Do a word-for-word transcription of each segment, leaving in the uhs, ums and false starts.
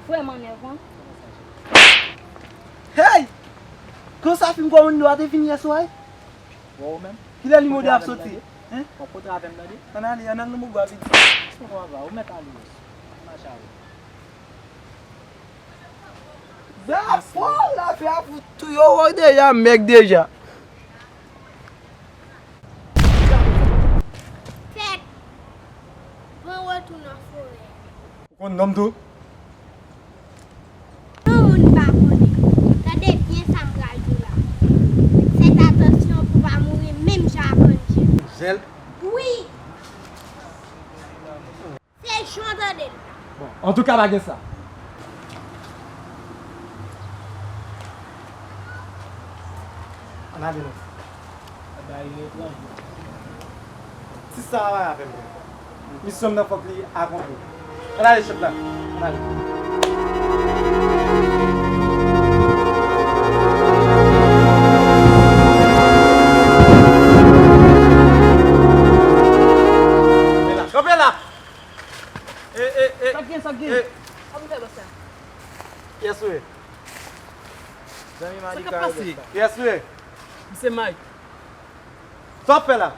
Vrèman nèvan. Hey! Konsa fim kòmandan a te fini yè swa? Bon, ou menm? Kilè limode ap soti? Hein? W ap kontre avè m tande? Ann ale, ann al nan bobo a vit. Ou mèt ale. Mache avè m. Dapò la fè a pou tou yo wè deja mèg deja. Fèt. Bon retour nan forè. Ou konn nonm tou? Non, moun pa konnen. Tande byen sa m pral di w la. Fèt atansyon pou w pa mouri menm jan ak Anjèl. Anjèl? Wi! Se jan w tande l la. Bon, antouka, pa gen sa. Ann ale non. Bay etranje. Ti sa a avè m. Misyon m nan fòk li akonpli. Ann ale chèf la. Ann ale. Kanpe la! E, e, e. Sa k gen, sa k gen? E. Kòman w fè bòs la? Kiyès ou ye? Zanmi Malika yo bòs la. Kiyès ou ye? M se Mike. Sa w ap fè la?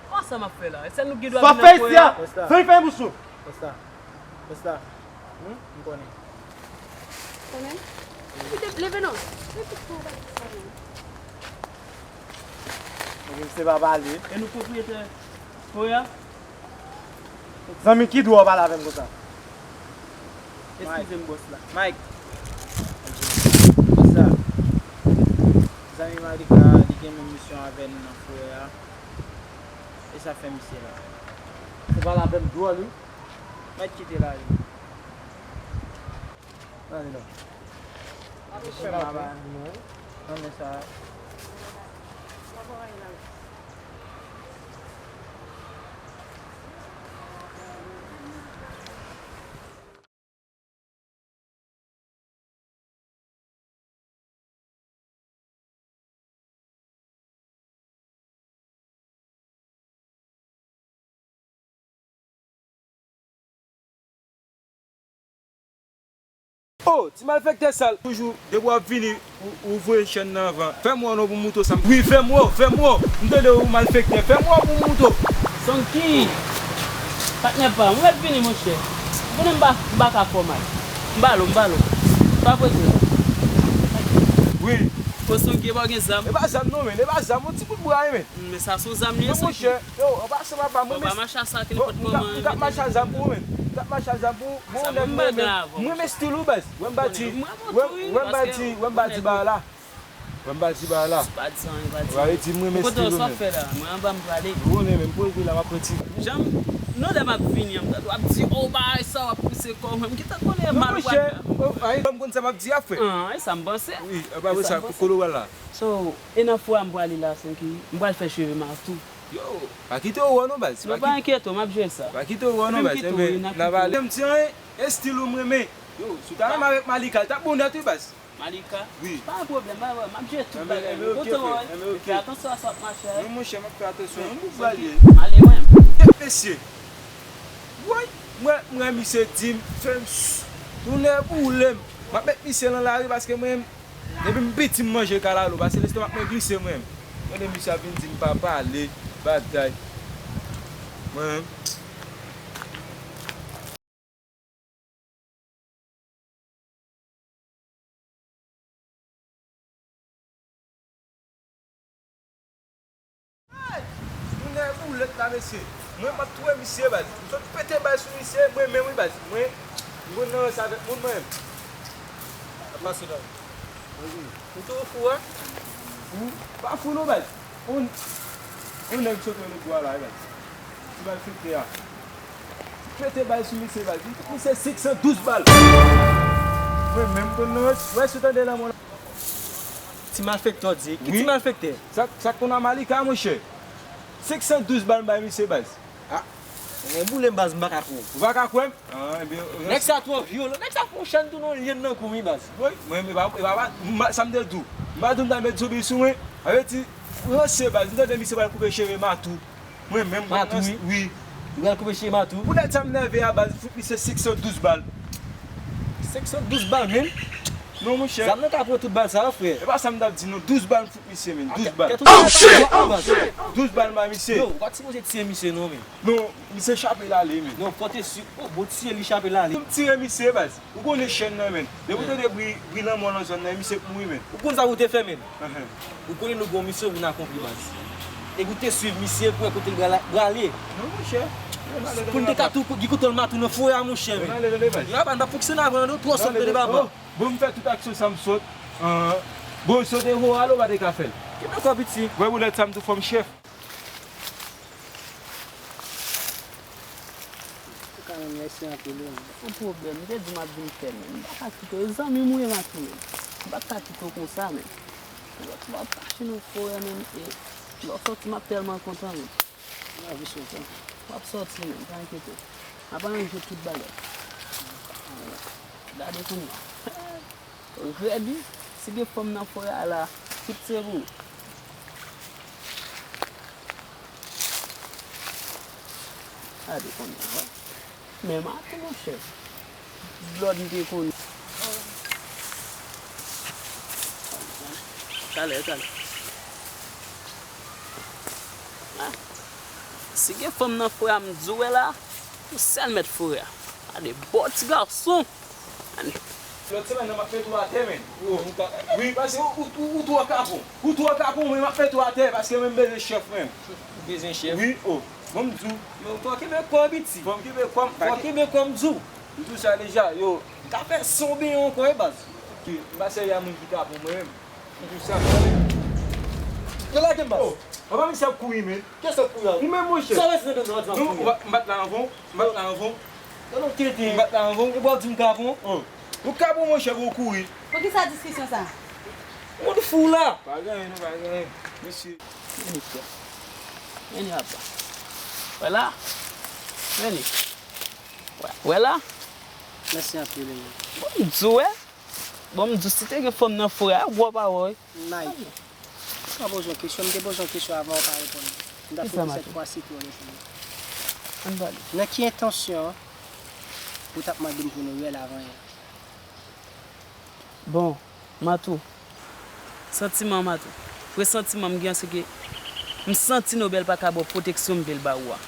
Kòman sa m ap fè la? E sèl nou ki gen dwa vin nan forè a? Sa w ap fè isit a? Zanmi, fèmen bouch ou. Bòs la. Bòs la. Hmm? M konnen. Konnen? Leve non. Leve non. Mwen se pa pale. E nou pwopriyetè forè a? Zanmi, ki dwa w pale avè m konsa? Eskize m, bòs la. Mike. Sa. Zanmi Malika, li gen menm misyon avè nou nan forè a. E sa fè misye la. Se pa lapèn dwòl, wi. Mèt kite la, wi. Ann ale non. Misye pa ba nou, wi. Nan men sa. O, ti malfektè sal, toujou, depi w ap vini, ou, ou voye chèn nan anvan. Fè m wè w non pou m montre w sa m. Wi, fè m wè w, fè m wè w. M tande w malfektè, fè m wè w pou m montre w. Sonky, patnè pa m, ou mèt vini, monchè. Ou konnen m pa, m pa ka fè w mal. M ba l ou, m ba l ou. Pa prese. Wi. O, Sonky, e pa w gen zam? E pa zam non, men. E pa zam, yon ti bout bra, men. Men sa se yon zam li ye, Sonky. Monchè, yo, anba se papa, mwen. Bon, pa mache a sa, telefòn manman an. M t ap mache a zam pou ou, men. M t ap mache a zam pou ou. Bon, nèg mwen, men. Mwen renmen stil ou, baz. Wè m pa di, wè m pa di, wè m pa di ba la. Wè m pa di ba la. Pa di sa, pa di sa. Wè, di mwen renmen stil ou, men. Mwen anba m prale. Ou konnen, men, m poze la, m ap pran ti. Jan m, non, lè m ap vini an, m tande w ap di, o, bagay sa, w ap pouse kò w, men m gentan konnen mal w pral fè. Monchè, o, ay, m konn sa m ap di a, frè. An, e sa m panse. Wi, e pa vre sa, kolo w la. So, e nan fwa m prale la, Sonky, m pral fè cheve m a tou. Yo, pa kite w wè non, baz. Yo, pa enkyete w, m ap jere sa. Pa kite w wè non, baz. Enben, n a pale. M di, e stil ou m renmen. Yo, si w ta renmen avèk Malika, l t ap bon nèt, wi, baz. Malika? Wi. Pa gen pwoblèm, m ap jere tout bagay. Enben, enben, oke, frè. Enben, oke. Fè atansyon a sa w ap mache a. Wi, monchè, m ap fè atansyon. Yon bout bagay. Ale, mwen. Kèt mesye. Woy, mwen, mwen, misye di m, fè m tounen boule m. M ap met misye nan lari paske mwen, depi m piti, m manje kalalou, paske lestomak mwen glise mwen. Tande misye ap vin di m pa pale, batay. Mwen menm. Hey! Tounen boulèt la, mesye. Mwen, m ap touye misye, baz. M sot pete bal sou misye, mwen menm, wi, baz. Mwen, m konn nan ranse avèk moun, mwen menm. Sa pase la. Ou tou fou, a? Fou? Pa fou, non, baz. On, on nèg sot nan lòt bò a la, wi, baz. Ti malfektè a. Pete bal sou misye, baz. Li fout misye senk san douz bal. Mwen menm, m konn nan ranse. Wè, si w tande lanmò la. Ti malfektè w di? Ki ti malfektè? Sa, sa k konn a Malika, monchè. Senk san douz bal m bay misye, baz. A, mwen boule m, baz, m pa ka kwè w. Ou pa ka kwè m? A, ebyen, nèg sa twò vyolan. Nèg sa fè yon chèn tounen yon lyenn nan kou m, wi, baz. Wi, mwen, e pa, e pa, pa, m pa, sa m te di w. M pa di w m ta met zonbi sou mwen. Sa vle di, ranse, baz. M tande misye pral koupe cheve Matou. Mwen menm, mwen Matou, wi. Li pral koupe cheve Matou. Poutèt sa m nève a, baz, fout misye senk san douz bal. Senk san douz bal menm? Non, monchè. Zam nan ka pran tout bal sa yo, frè. E pa sa m t ap di, non. Douz bal m fout misye, menn. Douz bal. Kèt ou, douz bal ba misye. Yo, ou pa t sipoze tiye misye, non, menn. Non, misye chape l ale, menn. Non, fò te si. Oh, bon, tiye li chape l ale. M tire misye, baz. Ou konnen chèn nan, menn. Depi w tande bri, bri lanmò nan zòn nan, misye k mouri, menn. Ou konn sa pou w te fè, menn? Ou konnen nou gen yon misyon pou n akonpli, baz. Epi w te swiv misye pou wè kote l pral prale. Non, monchè. Pou n te ka tou gen kote l matou nan forè a, monchè, menn. Yo, apa n pa fonksyone avè w, non, twò sòt de baba. Bon, m fè tout aksyon sa m sòt. Bon, sote ho a, lo pa te ka fè l. Kenbe kò, piti. Wè boulèt sa m tou fò m chèf. Antouka, menn, mèsi anpil, wi. San pwoblèm, m te di w m ap vin fè, menn. M pa ka kite w, e zanmi m ou ye, Matou, menn. M pa t ka kite w konsa, menn. Lòt fwa w ap kache nan forè, menn, e lè w sòti, m ap tèlman kontan, menn. M anvi sòti. W ap sòti, menn, pa enkyete w. M ap aranje tout bagay. Gade kounye a. Rèd, wi. Si gen fanm nan forè a la, tout se pou ou. Gade kounye a, wè. Men Matou, monchè. Blòd m te konn. Talè, talè. Ah. Si gen fanm nan forè a, m di w wè la, ou sèl mèt forè a. Gade, bò ti gason. Lòt semèn nan, m ap mete w atè, menn. Wi, paske ou, ou, ou, ou twò kapon. Ou twò kapon, mwen, m ap mete w atè, paske mwen, m bezwen chèf, menn. Ou bezwen chèf? Wi, o. Bon, m di w. Men ou twò kenbe kò w, piti. Fò m kenbe kò m, fò w kenbe kò m, di w. M di w sa deja, yo. M ka fè san w benyen ankò, wi, baz. M pa sèvi a moun ki kapon, mwen menm. M di w sa. Yo, lage m, baz. O, papa, misye ap kouri, menn. Kiyès k ap kouri a? Ou menm, monchè. Sa w wè si nan dòmi w ap kouri a? Non, m pa t la anvan w. M pa t la anvan w. Gade yon tenten. M pa t la anvan w. E bò w di m kapon? O. Ou kapon, monchè, pou w kouri. Poukisa diskisyon sa? Moun fou la. Pa gen anyen, non, pa gen anyen. Mesye. Vini, frè. Vini, apa. Wè la. Vini. Wè, wè la. Mèsi anpil, wi. Bon, m di w, wè. Bon, m di w, si te gen fanm nan forè a, gwo pawòl. Nike. Ou ka poze yon kesyon, m te poze yon kesyon avan ou pa reponn. M ta fini sèt fwa si pou w reponn. Ann pale. Nan ki entansyon ou t ap mande m pou nou rèl avan yè? Bon, Matou. Santiman Matou. Presantiman m gen an se ke m santi Nobèl pa ka ba w pwoteksyon m vle l ba ou a.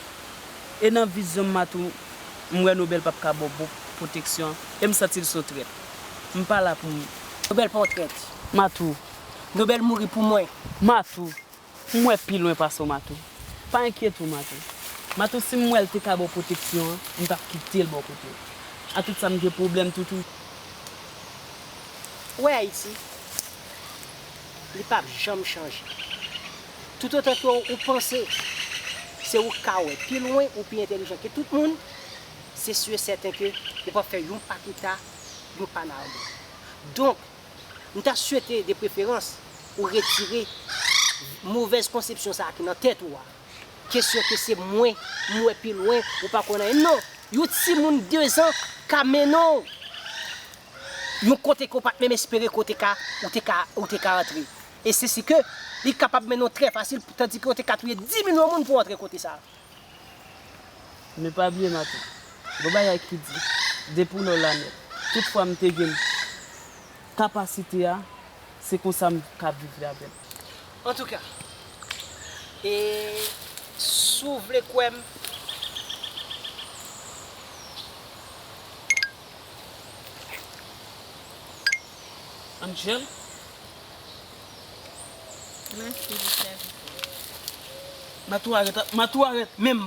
E nan vizyon m Matou, m wè Nobèl p ap ka ba w bon pwoteksyon e m santi l se yon trèt. M pa la pou m. Nobèl pa yon trèt. Matou. Nobèl mouri pou mwen. Matou. M wè pi lwen pase w, Matou. Pa enkyete w, Matou. Matou, si m wè l te ka ba w pwoteksyon an, m t ap kite l bò kote w. A tout sa, m gen pwoblèm toutou. Ou wè Ayiti, li p ap janm chanje. Toutotan ke w panse se ou k ka wè pi lwen, ou pi entèlijan ke tout moun, se si e sèten ke ou p ap fè yon pa Kouta, yon pa Nardin. Donk, m ta swete de preferans ou retire movèz konsepsyon sa a ki nan tèt ou a. Kesyon ke se mwen, m wè pi lwen, ou pa konn anyen. Non, yon timoun de zan ka mennen w yon kote ke w pa t menm espere ke w te ka, ou te ka, ou te ka antre. E se si ke li kapab mennen w trè fasil, tandike w te ka touye dis milyon moun pou w antre kote sa a. Men pa bliye, Matou, gon bagay ki di, depi w la w la nèt. Tout fwa m te gen kapasite a, se konsa m ka viv avè l. Antouka, e si w vle kwè m, Angel? Mèsi pou sèvis ou. Matou arèt, Matou arèt. Menm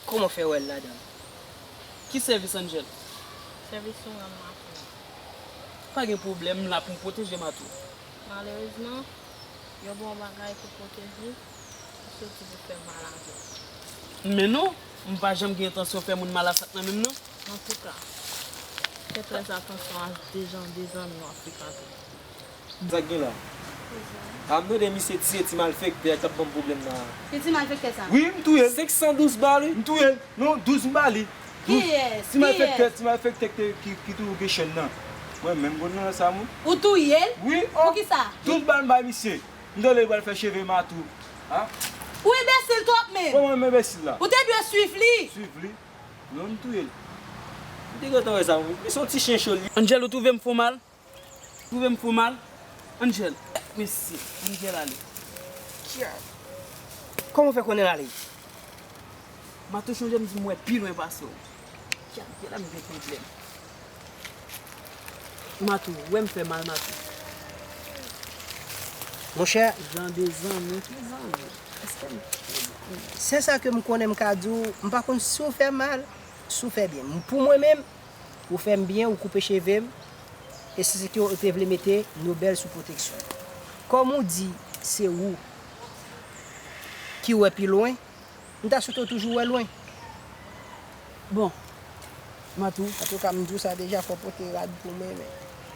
kòman w fè wè l ladan l? Ki sèvis, Angel? Sèvis ou rann Matou. Pa gen pwoblèm, m la pou m pwoteje Matou. Malerezman, yo ba w bagay pou pwoteje, ou soti pou fè mal avè l. Men non, m pa janm gen entansyon fè moun mal a sa k nan men m nan. Antouka, fè trè atansyon a de jan de zanmi w ap frekante. Sa k gen la? A, m tande misye tiye ti malfektè k t ap ban m pwoblèm nan. Se ti malfektè sa? Wi, m touye l. Senk san douz bal, wi. M touye l. Non, douz m ba li. Douz. Kiyès? Ti malfektè, kiyès? Ti malfektè ki te, ki, ki toujou gen chèn nan. Mwen menm, m konn nan sa moun. Ou touye l? Wi, o. Poukisa? Douz bal m bay misye. M tande l pral fè cheve Matou. A? Ou enbesil twòp menm. Kòman m enbesil la? Ou te dwe swiv li. Swiv li? Non, m touye l. Te gentan wè sa, wi. Li se yon ti chen cho li. Angel, ou twouve m fè w mal? Twouve m fè w mal? Angel. Mesye, Angel ale. Kòman w fè konnen l ale? Matou, sonje m di m wè pi lwen pase w. Gade la m gen pwoblèm. Matou, wè m fè mal, Matou. Monchè, jan de zanmi, ki zanmi? Èske m... Se sa ke m konnen m ka di w, m pa konn si w fè mal, si w fè byen. M, pou mwen menm, ou fè m byen, ou koupe cheve m, e se se ke w te vle mete Nobèl sou pwoteksyon. Kòm ou di, se ou ki wè pi lwen, m ta swete w toujou wè lwen. Bon, Matou. Antouka, m di w sa deja, fò w pote rad pou mwen, men.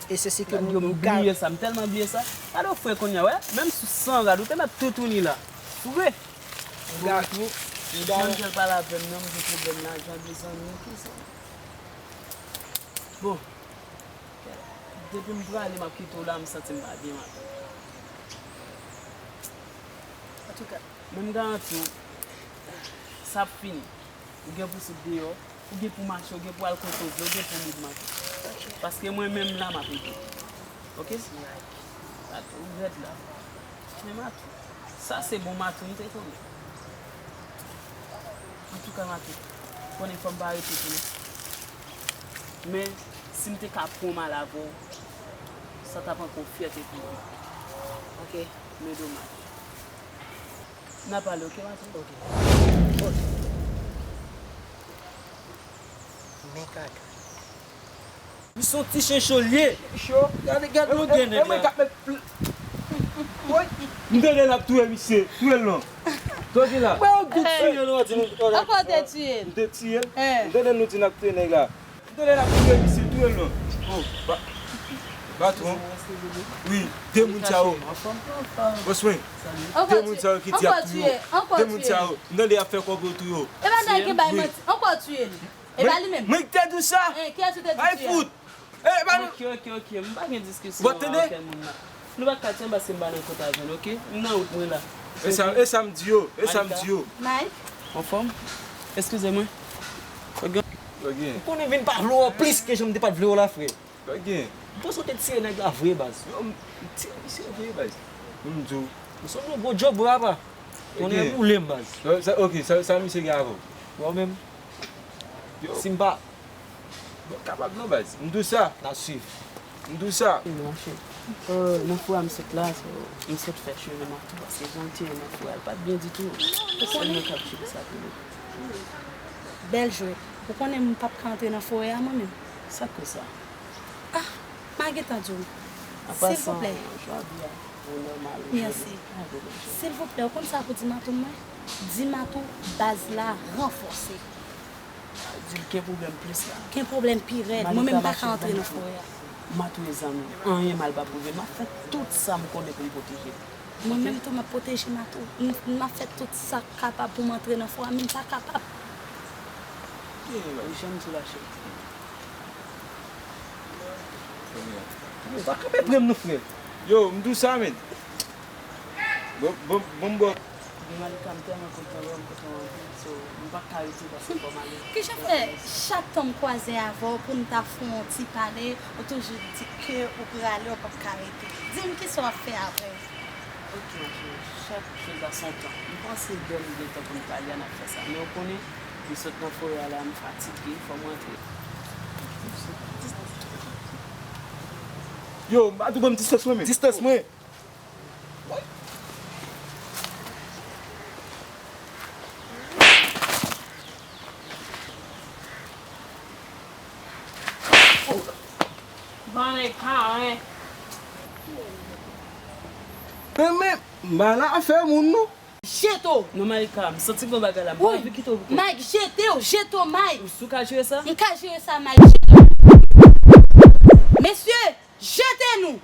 E se si ke m, m bliye sa, m tèlman bliye sa. Gade w frè kounye a, wè, menm si w san rad, ou te mèt toutouni la. Ou vre? Bon, Matou, si Angel pale avè m nan, m gen pwoblèm lajan, de zanmi, ki sa. Bon, depi m prale, m ap kite w la, m santi m pa byen, Matou. Antouka, men m garanti w, sa ap fini. Ou gen pou sot deyò, ou gen pou mache, ou gen pou al kote w vle, ou gen pou mouvmante. Paske mwen menm la, m ap ede w. Oke? Matou, ou rèd la. Men Matou, sa se bon Matou, m te konnen. Antouka, Matou, konnen fò m pa rete tou non. Men, si m te ka pran mal avè w, sa t ap ankò yon fyète pou mwen. Oke? Men domaj. N a pale, oke, Matou? Oke. Oke. Men kaka. Li se yon ti chen cho l ye. Cho? Gade, gade longè nèg la. E mwen k ap met pl-, woy. M tande l ap touye misye. Touye l non. Tande la. Mwen, ou te tiye l, ou di nou. Ankò w te tiye l? M te tiye l. M tande nou di n ap touye nèg la. M tande n ap touye misye, touye l non. Oh, pa-, patwon. Wi, de moun sa yo. Bòs mwen. De moun sa yo ki di ap touye w. De moun sa yo. M tande y ap fè kòb yo touye w. E pa nèg ki bay manti. Ankò touye l. E pa li menm. Mwen ki te di w sa. Kiyès ou te di touye a? Ay fout. E pa nou. Oke, oke, oke. M pa gen diskisyon ak okenn moun nan. Nou pa ka tchenn paske m pa nan kont avè l, oke? M nan wout mwen la. E sa, e sa m di yo, e sa m di yo. Mike? Anfòm? Eskize mwen. Ou konnen vin pa vle w plis ke jan m te pa t vle w la, frè. M panse w te tiye nèg la vre, baz. Yo, m tiye misye vre, baz. M di w. M sonje yon gwo djòb vre, apa. Tonnè boule m, baz. Sa, sa, oke, sa, sa misye gen avè w? Bon, menm. Yo. Si m pa Bon, kapab non, baz. M di w sa. N a swiv. M di w sa. Wi, monchè. Euh, nan forè a m sot la, so, m sot fè cheve m ak tou, paske jan l te ye nan forè a, l pa t byen ditou. Ou konnen. Sèlman k ap cheve sa pou nou. Bèl jwèt. Ou konnen m p ap ka antre nan forè a, mwen menm. Sa k koz sa? Ah, m a gentan di w. Silvouplè. Silvouplè, ou konn sa pou di matou mwen? Di matou baz la ranfòse. Di l gen pwoblèm plis la. Gen pwoblèm pi rèd. Mwen menm m pa ka antre nan forè a. Matou mezanmi, anyen mal p ap rive. M ap fè tout sa m konnen pou m pwoteje l. Mwen menm tou m ap pwoteje matou. M, m ap fè tout sa k kapab pou m antre nan forè a, men m pa kapab. Jan m di w la, cheri. Yo, pa kanpe pre m non, frè. Yo, m di w sa, men. Bon, bon, bon, bon. Gen Malika, m tèlman kontan wè w, m kontan wè w anpil, so, m pa ka rete paske fò m ale. Kijan fè chak tan m kwaze avè w pou n ta fè yon ti pale, ou toujou di ke ou prale, ou p ap ka rete? Di m kisa w ap fè apre. Ok, ok, chaque chose a son temps. M panse lè m gen tan pou n pale a, n ap fè sa. Men ou konnen, m sot nan forè a la, m fatige, fò m rantre. Yo, Matou ban m distans mwen, men. Distans mwen. Ban nèg karen. Men, men, m pa nan afè moun, non. Jete w! Non, Malika, m santi gon bagay la. M pa anvi kite w pou kont. Mike, jete w, jete w, Mike! Ou si w ka jere sa? M ka jere sa, Mike, jete w! Mesye, jete nou!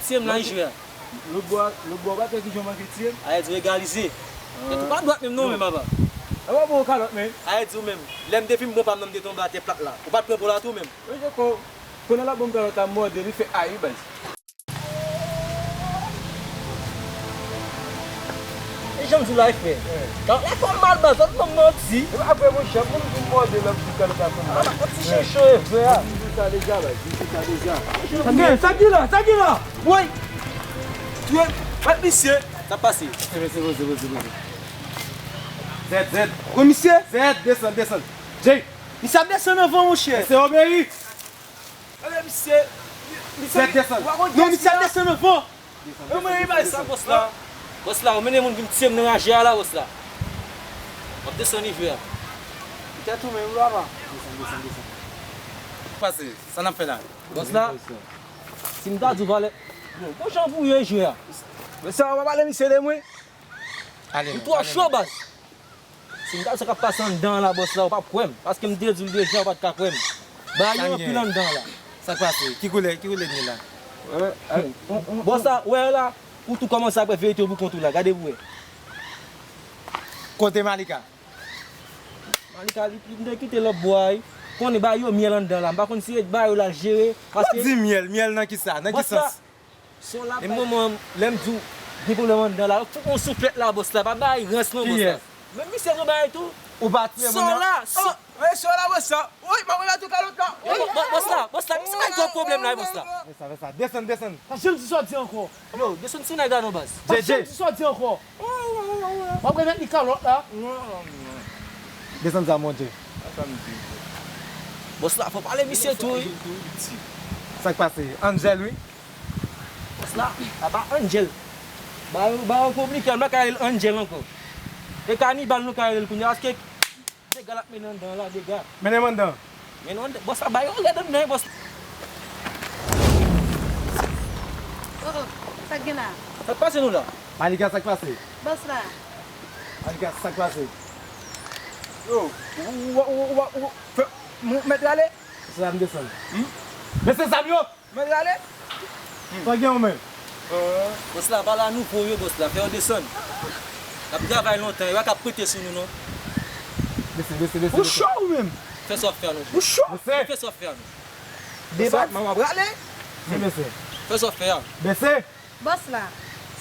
Tiye m nan jwe a. Lòt bò a, lòt bò a, pa t wè kijan w manke tiye m? Ayè di w egalize. Kèt ou pa dwat menm non, menm apa. Apa bon kalòt, men? Ayè di w menm. Lè m te fin pran pa m nan, m te tonbe atè plat la. Ou pa t pran pou la tou menm? Wi, je ko-, konnen l ap ban m kalòt la, m mòde, li fè ayi, baz. E jan m di w la, e frè. Kalòt la fè m mal, baz, w ap ban m manti. E pa vre, monchè, pou m di w mòde, lè m di kalòt la fè m mal. Yon ti chenchon, e frè. Di sa deja, baz, di sa deja. Sa gen, sa gen la, sa gen la. Woy! Woy! Mèt misye! Sa pase? Mesye, mesye, poze, poze, poze. Zèd, zèd. Woy, misye! Zèd, desann, desann. Jay! Misye ap desann anvan, monchè. Mesye, obeyi! Ale, misye! Misye, zèd, desann. Non, misye ap desann anvan. Mwen, mwen, bay sa, bòs la. Bòs la, ou mennen moun vin tiye m nan raje a la, bòs la. W ap desann nivo a. Tèt ou menm, papa. Desann, desann, desann. Pase, sa n ap fè la? Bòs la, si m ta di w valè. Yo, bon jan pou ye jwe a. Men sa, w pa pale misye de mwen. Ale, m twò cho, baz. Si m ta di w sa k ap pase anndan an la, bòs la, ou p ap kwè m. Paske m te di w deja, ou pa t ka kwè m. Bagay yo anpil anndan an la. Sa k pase? Ki koulè, ki koulè l ye la? Bòs la, ou wè la, ou tou kòmanse ap wè verite yo pou kont ou la. Gade pou wè. Kote Malika? Malika, li, li te kite lòt bò a, wi. Konnen bagay yo myèl anndan la. M pa konn si e bagay yo l al jere, paske. Ou di myèl, myèl nan ki sa? Nan ki sans? Son la. E moman, lè m di w, gen pwoblèm anndan la, fout yon souflèt la, bòs la, pa bay rans non, bòs la. Kiyès? Men misye gen bagay tou. Ou pa tiye moun nan? Son la, son. Oh, eh, son la, bòs la. Woy, m ap remèt ou kalòt la. Woy. Bò-, bò-, bòs la, bòs la, misye bay gwo pwoblèm la, bòs la. Fè sa, fè sa. Desann, desann. Pa janm di sa w di ankò. Yo, desann sou nèg la non, baz. Pa janm di sa w di ankò. W ap remèt li kalòt la. Desann sa, monchè. Bòs la, fò pale misye tou, wi. Sa k pase? Angel, wi. Bòs la, apa Angel. Ba yo, ba yo konplike, m pa ka rele l Angel ankò. E kanibal nou ka rele l kounye a, paske dega l ap mennen anndan la, dega. Mennen m anndan. Mennen anndan, bòs la, ba yo rèd anndan, bòs. Oh, oh, sa k gen la? Sa k pase nou la? Malika, sa k pase? Bòs la. Malika, sa k pase? Yo, ou, ou, ou, ou, ou, fè, m, mèt rale? Se la m desann. Hmm? Mesye zam yo! Mwen rale? Sa gen ou menm? Bòs la, pa la nou pou yo, bòs la. Fè yo desann. N ap travay lontan, yo pa ka prete sou nou, non. Lese, lese, lese, lese. Ou cho ou menm? Fè sa w ap fè a, non. Ou cho? Lese. Fè sa w ap fè a, non. Bòs la, m ap rale. Se lese. Fè sa w ap fè a. Lese. Bòs la,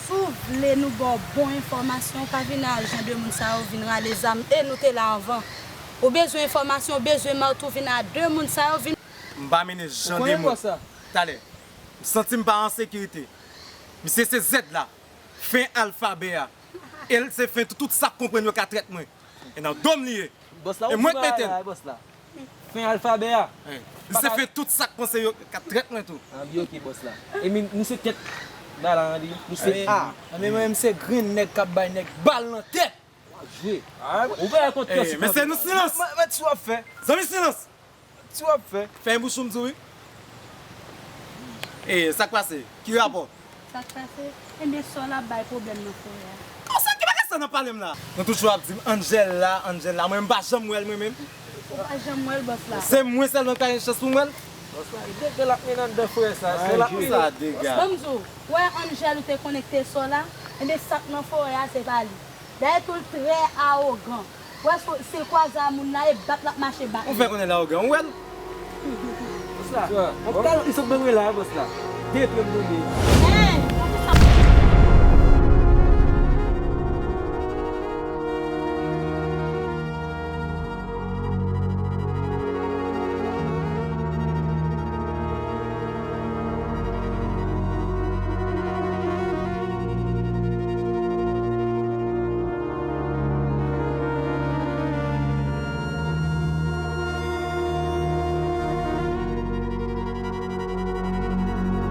si w vle nou ba w bon enfòmasyon, ou ka vin a jan de moun sa yo vin rale zam. E nou te la anvan. Ou bezwen enfòmasyon, ou bezwen mèt, ou vin a de moun sa yo vin. M pa mennen jan de moun. Talè. M santi m pa an sekirite. Misye se zèd la. Fen alfabè a. E l se fen tout, tout sa k konprann yo ka trèt mwen. E nan do m li ye. E mwen k mete l. Fen alfabè a. Li se fen tout sa k panse yo ka trèt mwen tou. Ann, li oke, bòs la. E mi, misye tèt la, la, ann, li. Misye A. Ann, men mwen, m se grenn nèg k ap bay nèg bal nan tèt. W ap jwe. Ou pa konn kiyès. Mesye, nou silans. Mèt, si w ap fè. Zanmi, silans. Si w ap fè. Fèmen bouch ou m di w wi. E, sa k pase? Ki rapò? Sa k pase? Ebyen, sè w la ap bay pwoblèm nan forè a. Konsa, ki bagay sa n ap pale m la? Nou toujou ap di m Angel la, Angel la. Mwen, m pa janm wè l, mwen menm. Ou pa janm wè l, bòs la? Se mwen sèlman k pa gen chans pou m wè l? Bòs la, e dega l ap mennen anndan forè sa. Sè l ap mennen. Sa dega. Ban m di w, wè Angel ou te konekte sè w la? Ebyen, sa k nan forè a, se pa li. Dayè tou l trè awogan. Ou wè si, si l kwaze a moun la, e bat l ap mache bat li. Ou fè konnen l awogan, ou wè l? Bòs la, yon kalòt li sot ban mwen la, bòs la. De pye m tonbe. Hein,